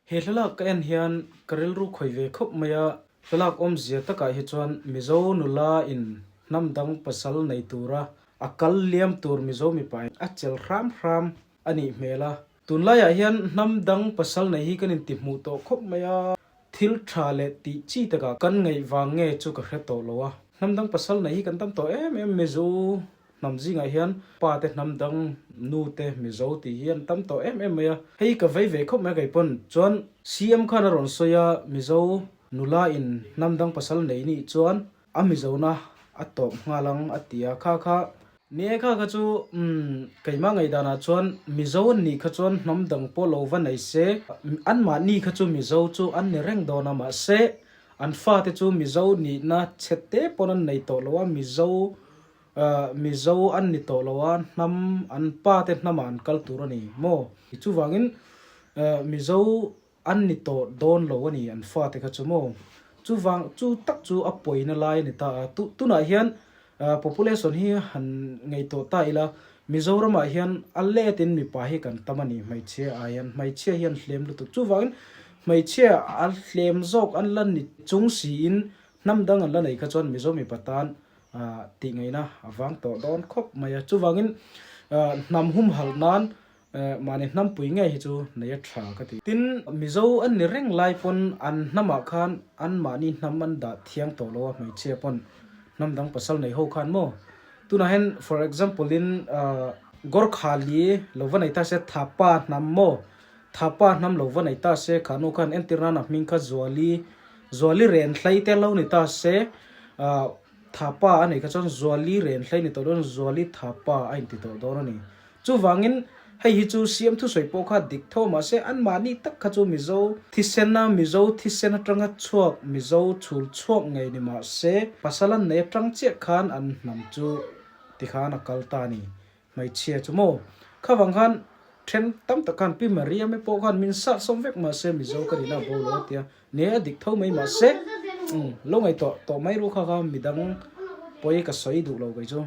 He thlalak ka en hian ka rilru khawih ve khawp mai a, thlalak awmzia takah hi chuan Mizo nula in hnam dang pasal nei tura a kal liam tur Mizo mipa in a chelh hram hram a nih hmel a. Tunlaiah hian hnam dang pasal nei hi kan intihhmuh tawh khawp mai a, thil tha leh tih chi takah kan ngaih vang nge chu ka hre tawh lo a. Hnam dang pasal nei hi kan tam tawh em em Mizo Hnam zingah hian pa te hnam dang, nu te Mizo tih hi an tam tawh em em mai a. Hei ka vei ve khawp mai a kei pawn. Chuan CM khan a rawn sawi a, Mizo nula in hnam dang pasal nei nih chuan a Mizona a tawp nghal ang a ti a. Kha kha. Ni e kha kha chu umm keimah ngaihdanah chuan Mizo an nih kha chuan hnam dang pawh lo va nei se, anmahni kha chu Mizo chu an ni reng dawn a mahse an fate chu Mizo nihna chhe te pawn an nei tawh lo a, Mizo Mizo an ni tawh lo a, hnam, an pa te hnamah an kal tur a ni maw? Chuvangin Mizo an ni tawh dawn lo a ni an fate kha chu maw? Chuvang, chu tak chu a pawina lai a ni ta a. Tunah hian population hi han ngaihtuah ta ila, Mizoramah hian a letin mipa hi kan tam a ni, hmeichhia ah hian. Hmeichhia hi an hlem lutuk. Chuvangin hmeichhia a hlem zawk an la ni chung siin hnam dang an la nei kha chuan Mizo mipa tan tih ngaihna a vang tawh dawn khawp mai a. Chuvangin hnam humhalh nan mahni hnampui ngei hi chu nei a tha ka ti. Tin, Mizo an ni reng lai pawn an hnamah khan anmahni hnam an dah thiang tawh lo a, hmeichhia pawn hnam dang pasal nei ho khan maw. Tunah hian for example in Gorkhali lo va nei ta se Thapa hnam maw, Thapa hnam lo va nei ta se kha nu khan entir nan a hming kha Zuali Zuali Renhlei te lo ni ta se, Thapa a nih kha chuan Zuali Renhlei ni tawh dawn, Zuali Thapa a inti tawh dawn a ni. Chuvangin hei hi chu CM thusawi pawh kha dik tho mahse anmahni tak kha chu Mizo thisena Mizo thisen atanga chhuak Mizo chhul chhuak ngei ni mahse pasal an nei atang chiah khan an hnam chu tikhan a kal ta a ni. Hmeichhia chu maw? Khavang khan then tam tak khan Pi Mariam-i pawh khan min sat sawm vek mahse Mizo ka nihna a bo lo a tia. Ni a dik tho mai mahse umm lo ngaihtuah tawh mai ru kha kha midang pawi ka sawi duh lo kei chu.